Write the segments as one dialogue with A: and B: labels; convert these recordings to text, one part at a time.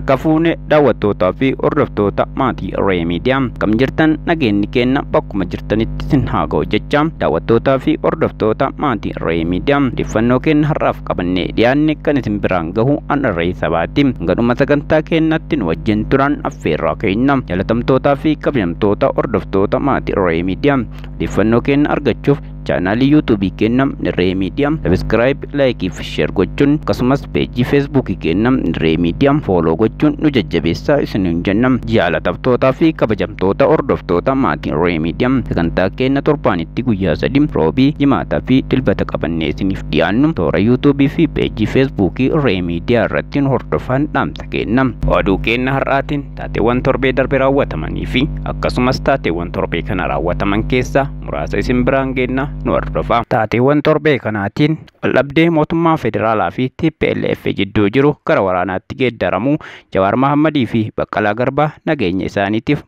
A: Harka fuune daawwattootaa fi hordoftoota maatii Irree Miidiyaa kam jirtan nageenyi keenya bakkuma jirtanitti isin haa ga'u jecha daawwattootaa fi hordoftoota maatii Irree Miidiyaa odeeffannoo keenya har'aaf qabannee dhiyaanne kan isin biraan gahu an Irree Sabaati. Gadhuma sagantaa keenyatti nu wajjin turan affeerraa keenya jaalatamtootaa fi kabajamtoota hordoftoota maatii Irree Miidiyaa odeeffannoo keenya argachuuf chaanaalii yuutuubii keenya Irree Miidiyaa sabiskiraayib, laayikii fi sheer gochuun akkasumas peejii feesbuukii keenya Irree Miidiyaa fooloo gochuun nu jajjabeessaa isiniin jenna. Jaalatamtootaa fi kabajamtoota hordoftoota maatii Irree Miidiyaa sagantaa keenya torbaanitti guyyaa sadi roobii, jimaataa fi dilbata qabannee isiniif dhiyaannu toora yuutuubii fi peejii feesbuukii Irree Miidiyaa irratti nu hordofan dhaamsa kenna. Oduu keenya har'aatiin taateewwan torbee darbe raawwatamanii fi akkasumas taateewwan torbee kana raawwataman keessaa muraasa isin biraan geenna nu hordofa. Taateewwan torbee kanaatiin waldhabdee mootummaa federaalaa fi TPLF jidduu jiru gara waraanaatti geeddaramuu, Jawaar Mahammadii fi Baqqalaa Garbaa nageenya isaaniitiif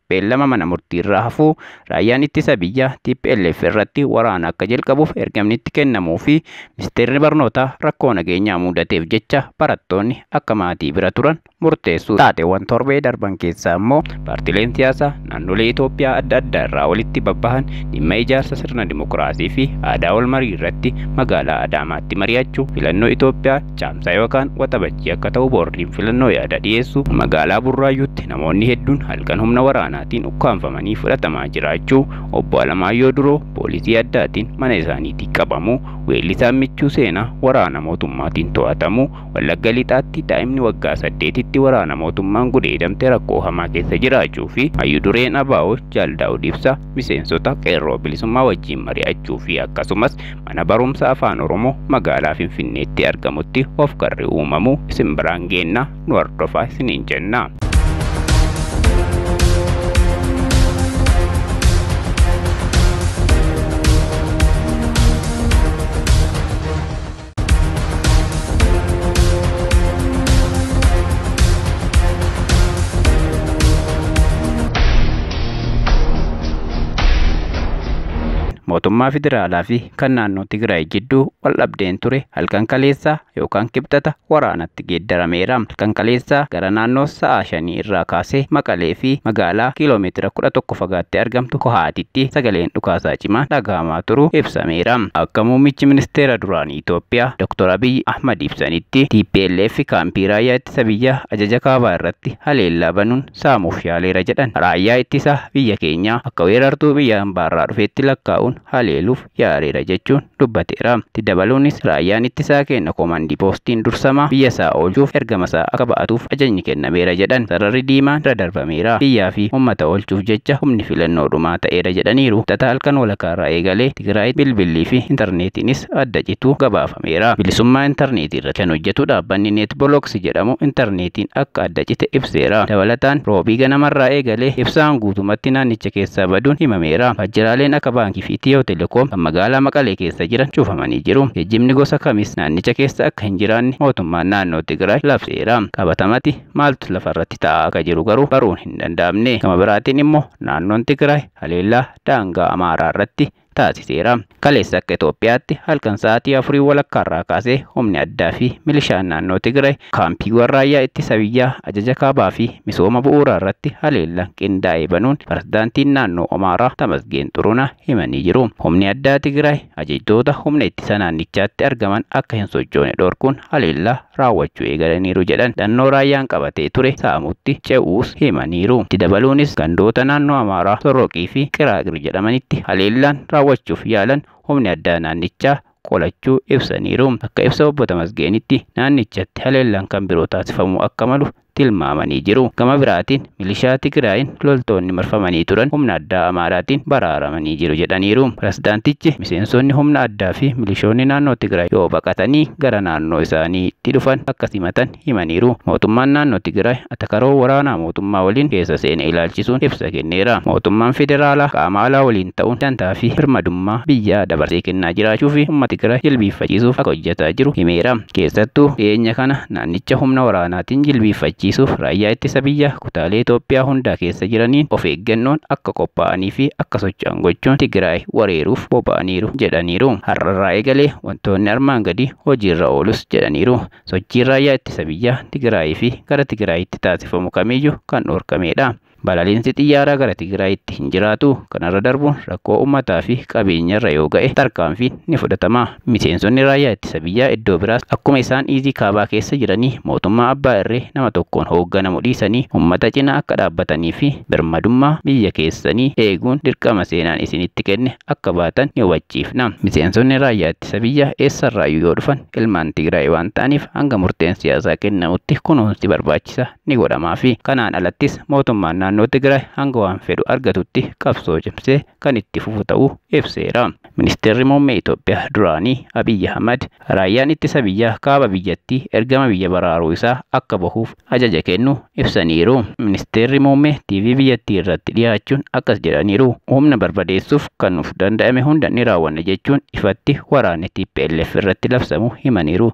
A: beellama mana murtii irraa hafuu, raayyaan ittisa biyyaa TPLF irratti waraana akka jalqabuuf ergamni itti kennamuu fi ministeerri barnootaa rakkoo nageenyaa mudateef jecha barattoonni akka maatii bira turan murteessu. Taateewwan torbee darban keessaa immoo paartileen siyaasaa naannolee Itoophiyaa adda addaa irraa walitti babbahan dhimma ijaarsa sirna dimokiraasii fi aadaa wal marii irratti magaalaa Adaamaatti mari'achuu, filannoo Itoophiyaa caamsaa yookaan waxabajjii akka ta'u boordiin filannoo yaada dhiyeessu, magaalaa Burraayyuutti namoonni hedduun halkan humna waraanaatiin ukkaanfamanii fudhatamaa jiraachuu, obbo Alamaayyoo Duroo poolisii addaatiin mana isaaniitii qabamuu, weellisaan Michuu Seenaa waraana mootummaatiin to'atamuu, Wallagga Lixaatti daa'imni waggaa 8tti waraana mootummaan gudeedamte rakkoo hamaa keessa jiraachuu fi hayyuu dureen ABO Jaal Daawud Ibsaa miseensota qeerroo bilisummaa wajjin mari'achuu fi akkasumas mana barumsa afaan Oromoo magaalaa Finfinneetti argamutti of garri uumamuu isin biraan geenna nu hordofaa isiniin jenna. Mootummaa federaalaa fi kan naannoo Tigraay jidduu waldhabdeen ture halkan kaleessaa yookaan kibxata waraanatti geeddarameera. Halkan kaleessaa gara naannoo sa'a 5 irraa kaasee Maqalee fi magaalaa kiiloomeetira 11 fagaattee argamtu Kohaatitti sagaleen dhukaasaa cimaa dhagahamaa turuu ibsameera. Akka muummichi ministeera duraanii Itoophiyaa Dr. Abiy Ahmad ibsanitti TPLF kaampii raayyaa ittisa biyyaa ajaja kaabaa irratti haleellaa banuun saamuuf yaaleera jedhan. Raayyaa ittisa biyya keenyaa akka weerartuu biyya hambaarraa dhufeetti lakkaa'uun haleeluuf yaaleera jechuun dubbateera. Itti dabaluunis raayyaan ittisaa keenya koomandii poostiin dursamaa biyya isaa oolchuuf ergama isaa akka ba'atuuf ajajni kennameera jedhan. Sararri diimaan irra darbameera. Biyyaa fi uummata oolchuuf jecha humni filannoo dhumaa ta'eera jedhaniiru. Tata halkan walakkaarraa eegalee Tigraay bilbilli fi intarneetiinis adda cituu gabaafameera. Bilisummaa intarneetii irratti kan hojjetu dhaabbanni Neetbolooks jedhamu intarneetiin akka adda cite ibseera. Dabalataan roobii ganamarraa eegalee ibsaan guutumatti naannicha keessaa baduun himameera. Waajjiraaleen akka baankii fi Itiyoo Telekoom kan magaalaa Maqalee keessa jiran cufamanii jiru. Geejjibni gosa kamis naannicha keessa akka hin jiraanne mootummaan naannoo Tigraay labseera. Qabatamatti maaltu lafarratti ta'aa akka jiru garuu baruun hin danda'amne. Gama biraatiin immoo naannoon Tigraay haleellaa daangaa Amaaraa irratti taasiseera. Kaleessa akka Itoophiyaatti halkan sa'aatii 4:15 kaasee humni addaa fi milishaan naannoo Tigraay kaampiiwwan raayyaa ittisa biyyaa ajaja kaabaa fi misooma bu'uuraa irratti haleellaa qindaa'ee banuun pirezidaantiin naannoo Amaaraa Tamasgeen Xurunaa himanii jiru. Humni addaa Tigraay ajajjoota humna ittisa naannichaatti argaman akka hin sochoone dhorkuun haleellaa raawwachuu eegalaniiru jedhan. Dannoo raayyaan qabatee ture saamutti ce'uus himaniiru. Itti dabaluunis gandoota naannoo Amaaraa Sorroqii fi Qiraaqir jedhamanitti haleellaan raawwachuuf yaalan humni addaa naannichaa qolachuu ibsaniiru. Akka ibsa obbo Tamasgeenitti naannichatti haleellaan kan biroo taasifamuu akka malu tilmaamanii jiru. Gama biraatiin milishaa Tigraayin loltoonni marfamanii turan humna addaa Amaaraatiin baraaramanii jiru jedhaniiru. Pirezidaantichi miseensonni humna addaa fi milishoonni naannoo Tigraay yoo baqatanii gara naannoo isaaniitti dhufan akka simatan himaniiru. Mootummaan naannoo Tigraay atakaroo waraanaa mootummaa waliin keessa seene ilaalchisuun ibsa kenneera. Mootummaan federaalaa qaama alaa waliin ta'uun dantaa fi birmadummaa biyyaa dabarsee kennaa jiraachuu fi uummata Tigraay jilbiiffachiisuuf akka hojjetaa jiru himeera. Keessattuu dhiyeenya kana naannicha humna waraanaatiin jilbiiffachiisuuf kabachiisuuf raayyaa ittisa biyyaa kutaalee Itoophiyaa hundaa keessa jiraniin of eeggannoon akka qophaa'anii fi akka socho'an gochuun Tigraay weeraruuf boba'aniiru jedhaniiru. Har'arraa eegalee wantoonni armaan gadii hojiirra oolus jedhaniiru. Sochiin raayyaa ittisa biyyaa Tigraayii fi gara Tigraayitti taasifamu kamiyyuu kan dhorkamedha. Balaliinsi xiyyaaraa gara Tigraayitti hin jiraatu. Kanarra darbuun rakkoo uummataa fi qabeenyarra yoo ga'e tarkaanfiin ni fudhatama. Miseensonni raayyaa ittisa biyyaa iddoo biraas akkuma isaan iizii kaabaa keessa jiranii mootummaa abbaa irree nama tokkoon hoogganamu dhiisanii uummata cinaa akka dhaabbatanii fi birmadummaa biyya keessanii eeguun dirqama seenaan isinitti kenne akka baatan ni hubachiifna. Miseensonni raayyaa ittisa biyyaa eessarraayyuu yoo dhufan ilmaan Tigraay waan ta'aniif hanga murteen siyaasaa kennamutti kunuunsi barbaachisa ni godhamaafi. Kanaan alattis mootummaan naannoo Tigraay hanga waan fedhu argatutti qabsoo cimsee kan itti fufu ta'uu ibseera. Ministeerri muummee Itoophiyaa duraanii Abiyyi Ahmad raayyaan ittisa biyyaa kaaba biyyattii ergama biyya baraaruu isaa akka bahuuf ajaja kennu ibsaniiru. Ministeerri muummee TV biyyattii irratti dhiyaachuun akkas jedhaniiru. Humna barbadeessuuf kan nuuf danda'ame hunda ni raawwanna jechuun ifatti waraanni TPLF irratti labsamu himaniiru.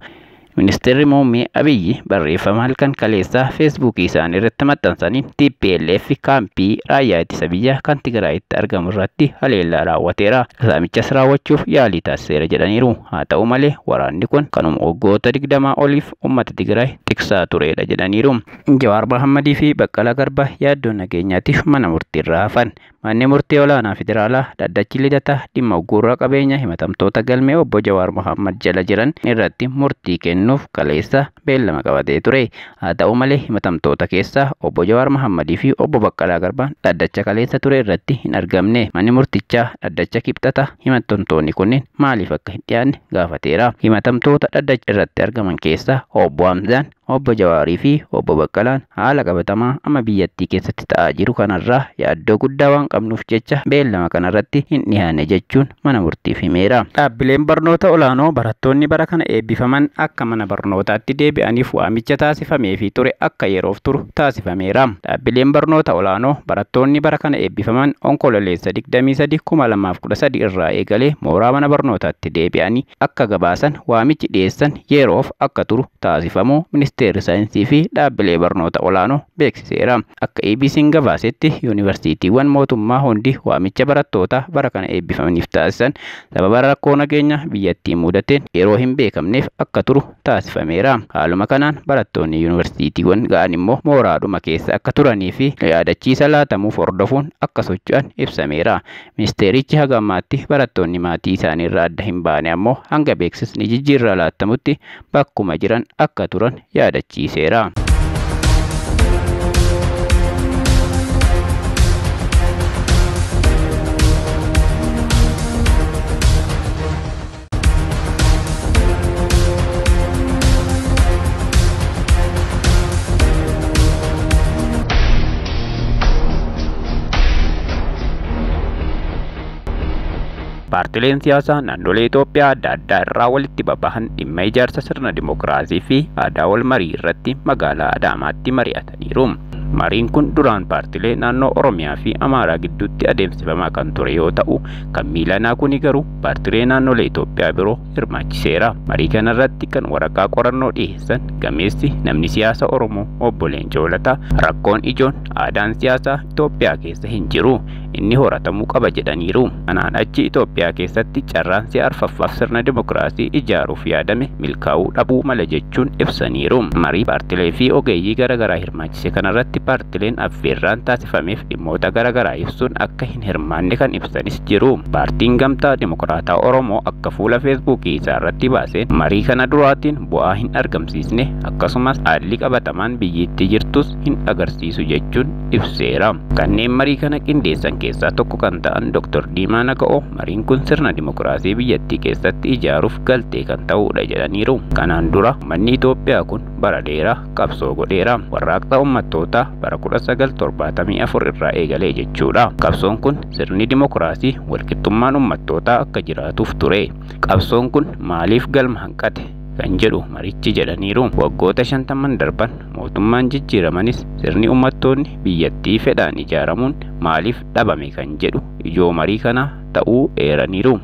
A: Ministeerri muummee Abiyyi barreeffama halkan kaleessaa Feesbuukii isaanii irratti maxxansaniin TPLF kaampii raayyaa ittisa biyyaa kan Tigraayitti argamu irratti haleellaa raawwateera. Saamichas raawwachuuf yaalii taasiseera jedhaniiru. Haa ta'u malee waraanni kun kanuma waggoota 20 oliif uummata Tigraay tiksaa turedha jedhaniiru. Jawaar Mohammadii fi Baqqalaa Garbaa yaaddoo nageenyaatiif mana murtiirraa hafan. Manni murtii olaanaa federaalaa dhaddachi lidataa dhimma uggura qabeenya himatamtoota galmee obbo Jawaar Mohammad jala jiran irratti murtii kennuuf kaleessa beellama qabatee ture. Haa ta'u malee himatamtoota keessaa obbo Jawaar Mohammadii fi obbo Baqqalaa Garbaan dhaddacha kaleessa ture irratti hin argamne. Manni murtichaa dhaddacha kibxata himatamtoonni kunneen maaliif akka hin dhiyaanne gaafateera. Himatamtoota dhaddacha irratti argaman keessaa obbo Hamzaan, obbo Jawaarii fi obbo Baqqalaan haala qabatamaa amma biyyattii keessatti ta'aa jiru kanarraa yaaddoo guddaa waan qabnuuf jecha beellama kanarratti hin dhiyaanne jechuun mana murtiif himeera. Dhaabbileen barnoota olaanoo barattoonni bara kana eebbifaman akka mana barnootaatti deebi'aniif waamicha taasifameefii ture akka yeroof turu taasifameera. Dhaabbileen barnoota olaanoo barattoonni bara kana eebbifaman Onkololeessa 23 2013 irraa eegalee mooraa mana barnootaatti deebi'anii akka gabaasan waamichi dhiyeessan yeroof akka turu taasifamuu ministeerri saayinsii fi dhaabbilee barnoota olaanoo beeksiseera. Akka ABC'n gabaasetti yuunivarsiitiiwwan mootummaa hundi waamicha barattoota bara kana eebbifamaniif taasisan sababa rakkoo nageenya biyyattii mudateen yeroo hin beekamneef akka turu taasifameera. Haaluma kanaan barattoonni yuunivarsiitiiwwan ga'an immoo mooraadhuma keessa akka turanii fi yaadachiisa laatamuuf hordofuun akka socho'an ibsameera. Ministeerichi haga ammaatti barattoonni maatii isaanii irraa adda hin baane ammoo hanga beeksisni jijjiirraa laatamutti bakkuma jiran akka turan yaadachiiseera. Paartileen siyaasaa naannolee Itoophiyaa adda addaa irraa walitti babbahan dhimma ijaarsa sirna dimookiraasii fi aadaa wal marii irratti magaalaa Adaamaatti mari'ataniiru. Mariin kun duraan paartilee naannoo Oromiyaa fi Amaaraa gidduutti adeemsifamaa kan ture yoo ta'u, kan miilanaa kuni garuu paartilee naannolee Itoophiyaa biroo hirmaachiseera. Marii kanarratti kan waraqaa qorannoo dhiyeessan gameessi namni siyaasa Oromoo obbo Leencoo Lataa rakkoon ijoon aadaan siyaasaa Itoophiyaa keessa hin jiru, inni horatamuu qaba jedhaniiru. Kanaan achi Itoophiyaa keessatti carraan si'a arfaffaaf sirna dimookiraasii ijaaruuf yaadame milkaa'uu dhabuu mala jechuun ibsaniiru. Marii paartilee fi ogeeyyii garaagaraa hirmaachise kanarratti paartileen affeerraan taasifameef dhimmoota garaagaraa ibsuun akka hin hirmaanne kan ibsanis jiru. Paartiin Gamtaa Dimokiraataa Oromoo akka fuula Feesbuukii isaa irratti baaseen marii kana duraatiin bu'aa hin argamsiisne akkasumas haalli qabatamaan biyyattii jirtus hin agarsiisu jechuun ibseera. Kanneen marii kana qindeessan keessaa tokko kan ta'an Dr. Diimaa Naga'oo mariin kun sirna dimokiraasii biyyattii keessatti ijaaruuf galtee kan ta'udha jedhaniiru. Kanaan dura uummanni Itoophiyaa kun bara dheeraa qabsoo godheera. Warraaqsa uummattootaa bara 1974 irraa eegalee jechuudha. Qabsoon kun sirni dimokiraasii walqixxummaan uummattootaa akka jiraatuuf ture. Qabsoon kun maaliif galma hanqate kan jedhu marichi jedhaniiru. Waggoota 50 darban mootummaan jijjiiramanis sirni uummattoonni biyyattii fedhaan ijaaramuun maaliif dhabame kan jedhu ijoo marii kanaa ta'uu eeraniiru.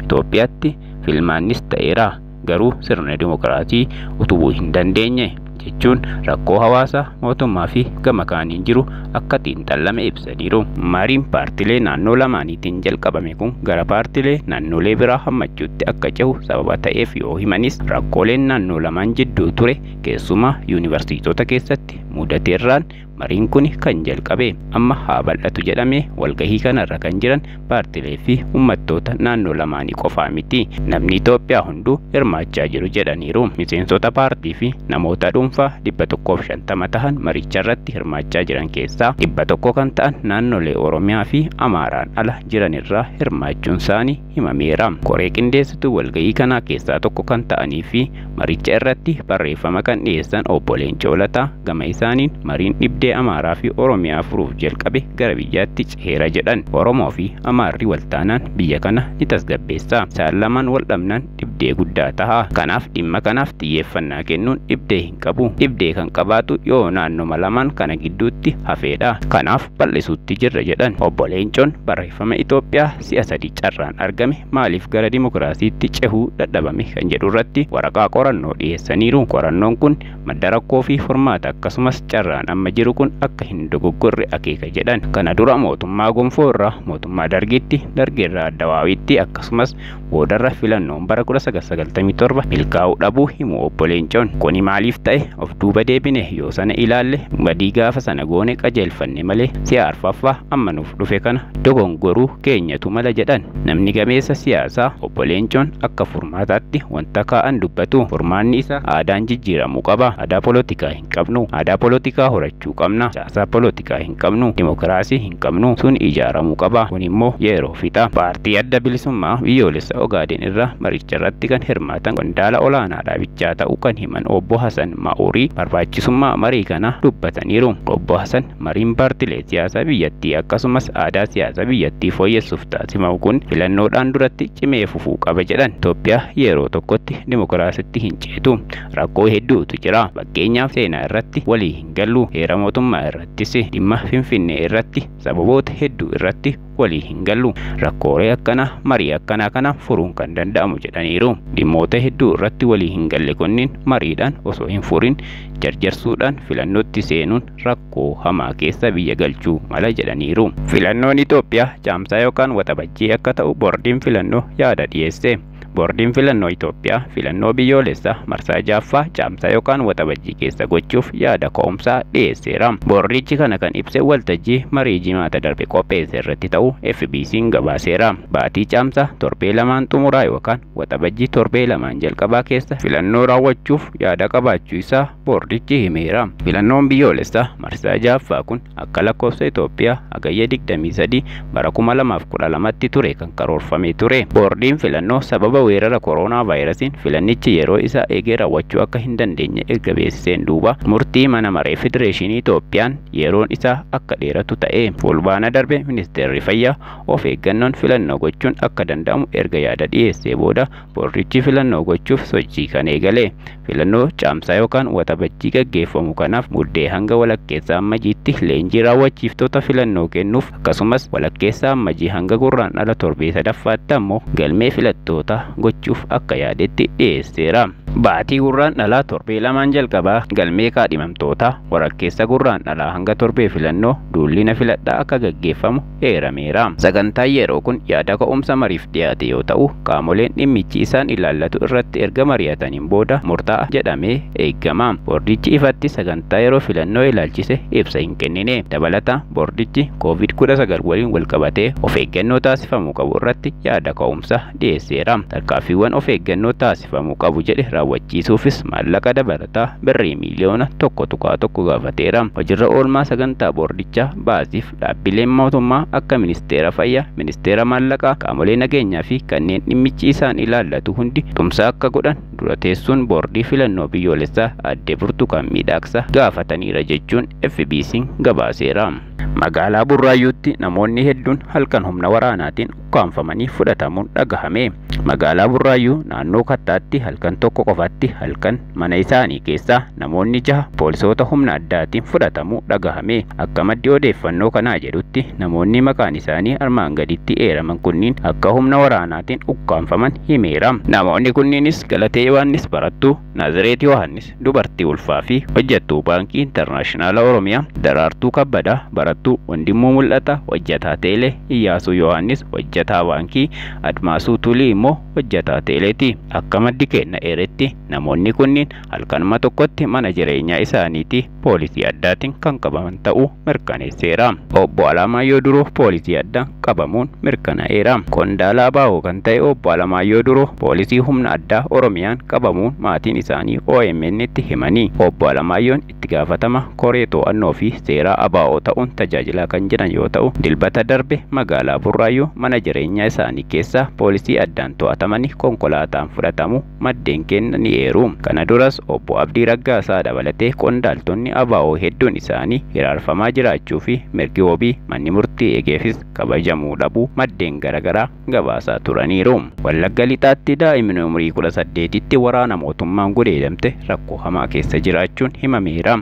A: Itoophiyaatti filmaannis ta'eera, garuu sirna dimokiraasii utubuu hin dandeenye. jechuun rakkoo hawaasaa, mootummaa fi gama kaaniin jiru akka xiinxallame ibsaniiru. Mariin paartilee naannoo lamaaniitiin jalqabame kun gara paartilee naannolee biraa hammachuutti akka cehu sababa ta'eef yoo himanis, rakkooleen naannoo lamaan jidduu ture keessumaa yuunivarsiitota keessatti mudateerraan mariin kun kan jalqabe. Amma haa bal'atu jedhamee walgahii kanarra kan jiran paartilee fi uummattoota naannoo lamaanii qofaa miti. Namni Itoophiyaa hunduu hirmaachaa jiru jedhaniiru. Miseensota paartii fi namoota dhuunfaa 150 tahan maricharratti hirmaachaa jiran keessaa 100 kan ta'an naannolee Oromiyaa fi Amaaraan ala jiranirraa hirmaachuun isaanii himameera. Koree qindeessituu walgahii kanaa keessaa tokko kan ta'anii fi maricha irratti barreeffama kan dhiyeessan obbo Leencoo Lataa gama isaaniin mariin dhibdee Amaaraa fi Oromiyaa furuuf jalqabe gara biyyaatti ceheera jedhan. Oromoo fi Amaarri waltaanaan biyya kana ni tasgabbeessa. Isaan lamaan wal dhabnaan dhibdee guddaa taha. Kanaaf dhimma kanaaf xiyyeeffannaa kennuun dhibdee hin qabu. Dhibdee kan qabaatu yoo naannoma lamaan kana gidduutti hafeedha. Kanaaf bal'isuutti jirra jedhan. Obbo Leencoon barreeffama Itoophiyaa si'a sadi carraan argame maaliif gara dimokiraasiitti cehuu dadhabame kan jedhu irratti waraqaa qorannoo dhiyeessaniiru. Qorannoon kun madda rakkoo fi furmaata akkasumas carraan amma jiru kun akka hin dogoggorre akeeka jedhan. Kana dura mootummaa gonfoo irraa mootummaa dargiitti, dargiirraa addawaawiitti akkasumas boodarra filannoon bara 1997 milkaa'uu dhabuu himu obbo Leencoon. Kuni maaliif ta'e of duuba deebine yoo sana ilaalle badii gaafa sana goone qajeelfanne malee si'a arfaffaa amma nuuf dhufe kana dogongoruu keenyatu mala jedhan. Namni gameessa siyaasaa obbo Leencoon akka furmaataatti wanta kaa'an dubbatu. Furmaanni isaa aadaan jijjiiramuu qaba. Aadaa polotikaa hin qabnu. Aadaa polotikaa horachuu qabna. Siyaasaa polotikaa hin qabnu. Dimokiraasii hin qabnu. Sun ijaaramuu qaba. Kun immoo yeroo fixa. Paartii Adda Bilisummaa Biyyoolessa Ogaadeen irraa maricha irratti kan hirmaatan qondaala olaanaa dhaabichaa ta'uu kan himan obbo Hasan Ma'uurii barbaachisummaa marii kana dubbataniiru. Obbo Hasan mariin paartilee siyaasaa biyyattii akkasumas aadaa siyaasaa biyyattii fooyyessuuf taasifamu kun filannoodhaan duratti cimee fufuu qaba jedhan. Itoophiyaa yeroo tokkotti dimokiraasitti hin ceetu. Rakkoo hedduutu jira. Fakkeenyaaf seenaa irratti walii hin gallu. Heera mootummaa irrattis dhimma Finfinnee irratti sababoota hedduu irratti walii hin gallu. Rakkoolee akkanaa marii akkanaa kana furuun kan danda'amu jedhaniiru. Dhimmoota hedduu irratti walii hin galle kunniin mariidhaan osoo hin furin jarjarsuudhaan filannootti seenuun rakkoo hamaa keessa biyya galchuu mala jedhaniiru. Filannoon Itoophiyaa caamsaa yookaan waxabajjii akka ta'u boordiin filannoo yaada dhiyeesse. Boordiin filannoo Itoophiyaa filannoo biyyoolessaa marsaa 6ffaa caamsaa yookaan waxabajjii keessa gochuuf yaada ka'umsaa dhiyeesseera. Boordichi kana kan ibse waltajjii marii jimaata darbe qopheesse irratti ta'uu FBC'n gabaaseera. Baatii caamsaa torbee lamaan xumuraa yookaan waxabajjii torbee lamaan jalqabaa keessa filannoo raawwachuuf yaada qabaachuu isaa boordichi himeera. Filannoon biyyoolessaa marsaa 6ffaa kun akka lakkoofsa Itoophiyaa Hagayya 23 bara 2012tti ture kan karoorfamee ture. Boordiin filannoo sababa weerara kooroonaa vaayirasiin filannichi yeroo isaa eegee raawwachuu akka hin dandeenye erga beeksiseen duuba murtii mana maree federeeshinii Itoophiyaan yeroon isaa akka dheeratu ta'e. Fulbaana darbe ministeerri fayyaa of eeggannoon filannoo gochuun akka danda'amu erga yaada dhiyeessee booda boordichi filannoo gochuuf sochii kan eegale. Filannoo caamsaa yookaan waxabajjii gaggeeffamu kanaaf muddee hanga walakkeessa ammajiitti leenjii raawwachiiftoota filannoo kennuuf akkasumas walakkeessa ammajii hanga gurraandhala torbee sadaffaatti ammoo galmee filattoota gochuuf akka yaadetti dhiyeesseera. Baatii gurraandhalaa torbee lamaan jalqabaa galmee kaadhimamtoota walakkeessa gurraandhalaa hanga torbee filannoo duullina filadhaa akka gaggeeffamu eerameera. Sagantaan yeroo kun yaada ka'umsa mariif dhiyaate yoo ta'u qaamoleen dhimmichi isaan ilaallatu irratti erga mari'ataniin booda murtaa'a jedhamee eegama. Boordichi ifatti sagantaa yeroo filannoo ilaalchise ibsa hin kennine. Dabalataan boordichi COVID-19 waliin walqabatee of eeggannoo taasifamuu qabu irratti yaada ka'umsa dhiyeesseera. Tarkaanfiiwwan of eeggannoo taasifamuu qabu jedhe raawwachiisuufis maallaqa dabalataa birrii miiliyoona 1.1 gaafateera. Hojiirra oolmaa sagantaa boordichaa baasiif dhaabbileen mootummaa akka ministeera fayyaa, ministeera maallaqaa, qaamolee nageenyaa fi kanneen dhimmichi isaan ilaallatu hundi tumsa akka godhan dura teessuun boordii filannoo biyyoolessaa aadde Burtukaan Miidhaagsaa gaafataniira jechuun FBC'n gabaaseera. Magaalaa Burraayyuutti namoonni hedduun halkan humna waraanaatiin ukkaanfamanii fudhatamuun dhagahame. Magaalaa Burraayyuu naannoo Kattaatti halkan tokko qofatti halkan mana isaanii keessaa namoonni 6 poolisoota humna addaatiin fudhatamuu dhagahame. Akka maddi odeeffannoo kanaa jedhutti namoonni maqaan isaanii armaan gaditti eeraman kunniin akka humna waraanaatiin ukkaanfaman himeera. Namoonni kunniinis Galatee Yohaannis barattuu, Naazireet Yohaannis dubartii ulfaa fi hojjettuu Baankii Intarnaashinaala Oromiyaa, Daraartuu Kabbadaa barattuu, Wandimmoo Mul'ataa hojjetaa Teelee, Iyyaasuu Yohaannis hojjetaa Baankii, Admaasuu Tulii immoo hojjetaa Teeleeti. Akka maddi kenna eeretti namoonni kunniin halkanuma tokkotti mana jireenyaa isaaniitii poolisii addaatiin kan qabaman ta'uu mirkaneesseera. Obbo Alamaayyoo Duroo poolisii addaan qabamuun mirkanaa'eera. Qondaala ABO kan ta'e Obbo Alamaayyoo Duroo poolisii humna addaa Oromiyaan qabamuun maatiin isaanii OMN'tti himanii. Obbo Alamaayyoon itti gaafatama koree to'annoo fi seeraa ABO ta'uun tajaajilaa kan jiran yoo ta'u, dilbata darbe magaalaa Burraayyuu mana jireenyaa isaanii keessaa poolisii addaan to'atamanii konkolaataan fudhatamu maddeen kenna ni eeru. Kana duras Obbo Abdii Raggaasaa dabalatee qondaaltonni ABO hedduun isaanii hiraarfamaa jiraachuu fi mirgi wabii manni murtii eegeefis kabajamuu dhabuu maddeen garaagaraa gabaasaa turaniiru. Wallagga Lixaatti daa'imni umurii 18tti waraana mootummaan gudeedamte rakkoo hamaa keessa jiraachuun himameera.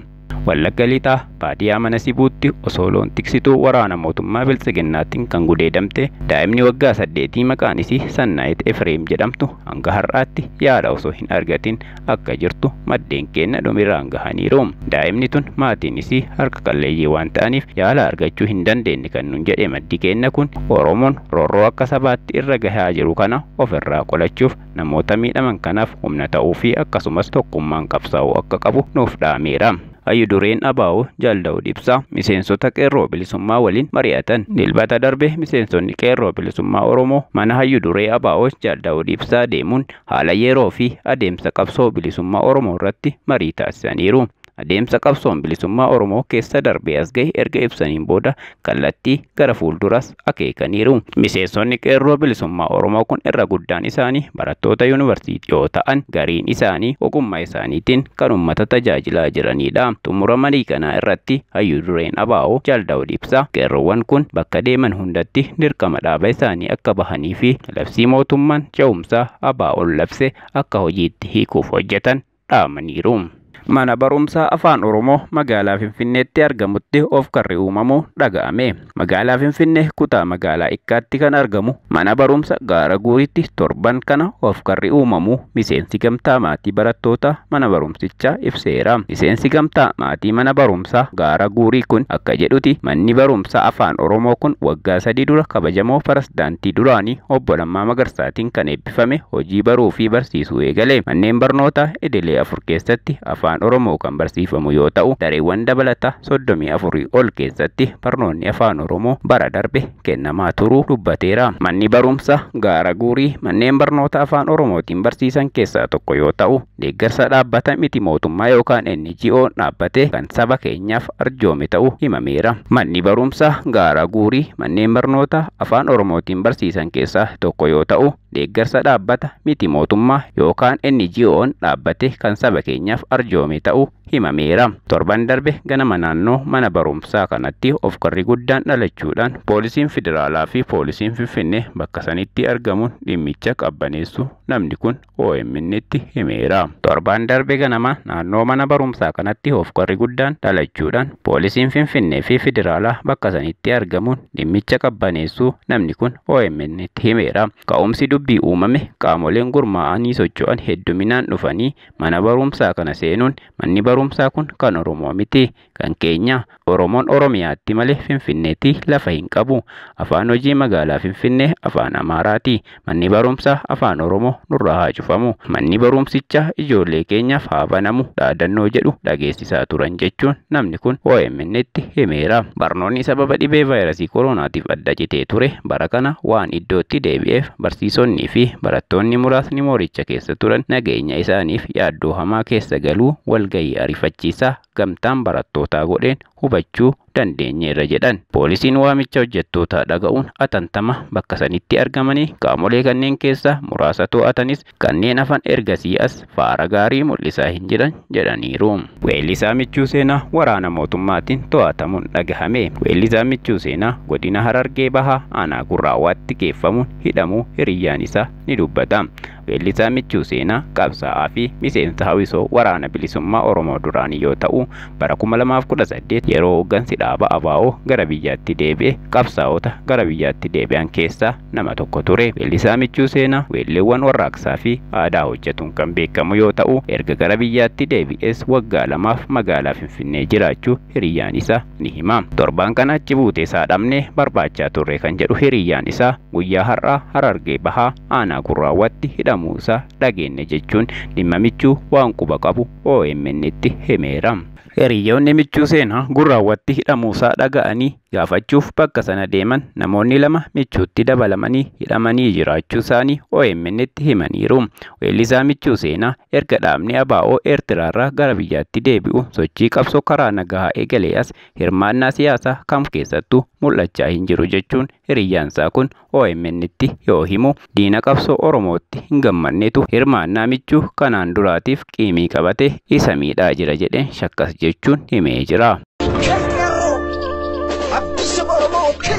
A: Wallagga Lixaa baadiyyaa mana Sibuutti osoo loon tiksituu waraana mootummaa Biltsiginnaatiin kan gudeedamte daa'imni waggaa 8 maqaan isii Sannaayit Efreem jedhamtu hanga har'aatti yaala osoo hin argatin akka jirtu maddeen kenna dhumirraan gahaniiru. Daa'imni tun maatiin isii harka qalleeyyii waan ta'aniif yaala argachuu hin dandeenye kan nun jedhe maddi kenna kun Oromoon roorroo akka sabaatti irra gahaa jiru kana ofirraa qolachuuf namoota miidhaman kanaaf humna ta'uu fi akkasumas tokkummaan qabsaa'uu akka qabu nuuf dhaameera. Hayyu dureen ABO Jaal Daawud Ibsaa miseensota qeerroo bilisummaa waliin mari'atan. Dilbata darbe miseensonni qeerroo bilisummaa Oromoo mana hayyu duree ABO Jaal Daawud Ibsaa deemuun haala yeroo fi adeemsa qabsoo bilisummaa Oromoo irratti marii taasisaniiru. Adeemsa qabsoon bilisummaa Oromoo keessa darbee as gahe erga ibsaniin booda kallattii gara fuulduras akeekaniiru. Miseensonni qeerroo bilisummaa Oromoo kun irra guddaan isaanii barattoota yuunivarsiitii yoo ta'an gariin isaanii ogummaa isaaniitiin kan uummata tajaajilaa jiranidha. Xumura marii kanaa irratti hayyu dureen ABO Jaal Daawud Ibsaa qeerroowwan kun bakka deeman hundatti dirqama dhaaba isaanii akka bahanii fi labsii mootummaan ce'umsaa ABO'n labse akka hojiitti hiikuuf hojjetan dhaamaniiru. Mana barumsaa Afaan Oromoo magaalaa Finfinneetti argamutti of karri uumamuu dhaga'ame. Magaalaa Finfinnee kutaa magaalaa Ikkaatti kan argamu mana barumsa Gaara Guuritti torban kana of karri uumamuu miseensi gamtaa maatii barattoota mana barumsichaa ibseera. Miseensi gamtaa maatii mana barumsaa Gaara Guurii kun akka jedhuti manni barumsaa Afaan Oromoo kun waggaa 3 dura kabajamoo pirezidaantii duraanii Obbo Lammaa Magarsaatiin kan eebbifame hojii baruu fi barsiisuu eegale. Manneen barnootaa idilee 4 keessatti Afaan Oromoo kan barsiifamu yoo ta'u dareewwan dabalataa 34 ol keessatti barnoonni Afaan Oromoo bara darbe kennamaa turuu dubbateera. Manni barumsa Gaara Guurii manneen barnoota Afaan Oromootiin barsiisan keessaa tokko yoo ta'u deeggarsa dhaabbata miti mootummaa yookaan NGO dhaabbate kan saba keenyaaf arjoome ta'uu himameera. Manni barumsa Gaara Guurii manneen barnoota Afaan Oromootiin barsiisan keessaa tokko yoo ta'u deeggarsa dhaabbata miti mootummaa yookaan NGO'n dhaabbate kan saba keenyaaf arjoome ta'uu himameera. Torban darbe ganama naannoo mana barumsaa kanatti of karri guddaan dhalachuudhaan poolisiin federaalaa fi poolisiin Finfinnee bakka sanitti argamuun dhimmicha qabbaneessu namni kun OMN'tti himeera. Torban darbe ganama naannoo mana barumsaa kanatti of karri guddaan dhalachuudhaan poolisiin Finfinnee fi federaalaa bakka sanitti argamuun dhimmicha qabbaneessu namni kun OMN'tti himeera. Ka'umsi dubbii uumame qaamoleen gurmaa'anii socho'an hedduminaan dhufanii mana barumsaa kana seenuun manni barumsaa kun kan Oromoo miti, kan keenya. Oromoon Oromiyaatti malee Finfinneetti lafa hin qabu. Afaan hojii magaalaa Finfinnee afaan Amaaraati. Manni barumsaa afaan Oromoo nurraa haa cufamu. Manni barumsichaa ijoollee keenyaaf haa banamu dhaadannoo jedhu dhageessisaa turan jechuun namni kun OMN'tti himeera. Barnoonni sababa dhibee vaayirasii kooronaatiif adda citee ture bara kana waan iddootti deebi'eef barsiisonnii fi barattoonni muraasni mooricha keessa turan nageenya isaaniif yaaddoo hamaa keessa galuu walgahii ariifachiisaa gamtaan barattootaa godheen hubachuu dandeenyeerra jedhan. Poolisiin waamicha hojjettootaa dhaga'uun atantama bakka sanitti argamanii qaamolee kanneen keessaa muraasa to'atanis kanneen hafan ergasii as faara gaarii mul'isaa hin jiran jedhaniiru. Weellisaa Michuu Seenaa waraana mootummaatiin to'atamuun dhagahame. Weellisaa Michuu Seenaa godina Harargee Bahaa aanaa Gurraawwaatti geeffamuun hidhamuu hiriyyaan isaa ni dubbata. Weellisaa Michuu Seenaa qabsaa'aa fi miseensa hawwisoo waraana bilisummaa Oromoo duraanii yoo ta'u bara 2018 yeroo hooggansi dhaaba ABO gara biyyaatti deebi'e qabsaa'ota gara biyyaatti deebi'an keessaa nama tokko ture. Weellisaa Michuu Seenaa weelleewwan warraaqsaa fi aadaa hojjetuun kan beekamu yoo ta'u erga gara biyyaatti deebi'es waggaa lamaaf magaalaa Finfinnee jiraachuu hiriyyaan isaa ni hima. Torbaan kana achi buutee isaa dhabnee barbaachaa turre kan jedhu hiriyyaan isaa guyyaa har'aa Harargee Bahaa aanaa Gurraawwaatti hidhamuu isaa dhageenye jechuun dhimma Michuu waan quba qabu OMN'tti himeera. Hiriyoonni Michuu Seenaa Gurraawwatti hidhamuusaa dhaga'anii gaafachuuf bakka sana deeman namoonni lama Michuutti dabalamanii hidhamanii jiraachuu isaanii OMN'tti himaniiru. Weellisaa Michuu Seenaa erga dhaabni ABO Eertiraarraa gara biyyaatti deebi'u sochii qabsoo karaa nagaa eegalee as hirmaannaa siyaasaa kam keessattuu mul'achaa hin jiru jechuun hiriyyaansaa kun OMN'tti yoo himu diina qabsoo Oromootti hin gammannetu hirmaannaa Michuu kanaan duraatiif qiimii qabate isa miidhaa jira jedheen shakkas jechuun himee jira.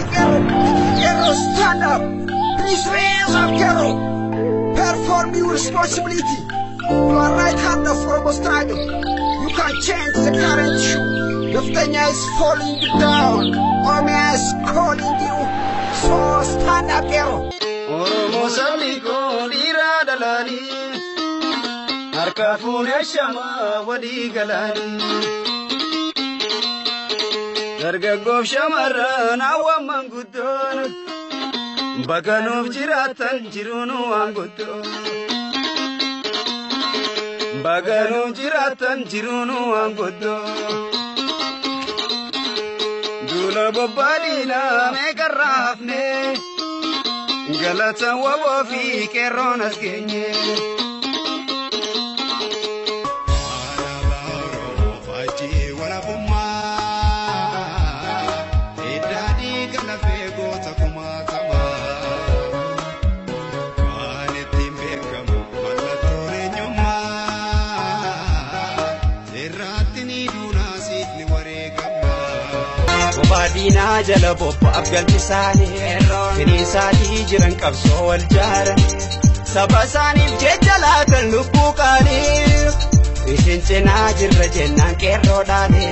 B: Qeerroo, stand up. Please raise up, Qeerroo. Perform your responsibility. You are right hand of Oromo struggle. You can change the current issue. Neftenya is falling down. Oromia is calling you. So stand up, Qeerroo.
C: Oromoo sabni koo dhiiraa dhalaalii harka fuunee shamaa walii galaanii. Dargaggoof shamarran hawwan manguddoon bakka nuuf jiraatan jiruun waan guddoo. Bakka nuuf jiraatan jiruun waan guddoo. Duula bobbaadhiinaa meeqarraa hafnee galata waboo fi qeerroon as geenye.
D: Diinaa jala bobba'aaf galti isaanii firiisaatii jiran qabsoo wal jaaran saba isaaniif jecha laatan lubbuu qaalii isin cinaa jirra jennaan qeerroodhaanii.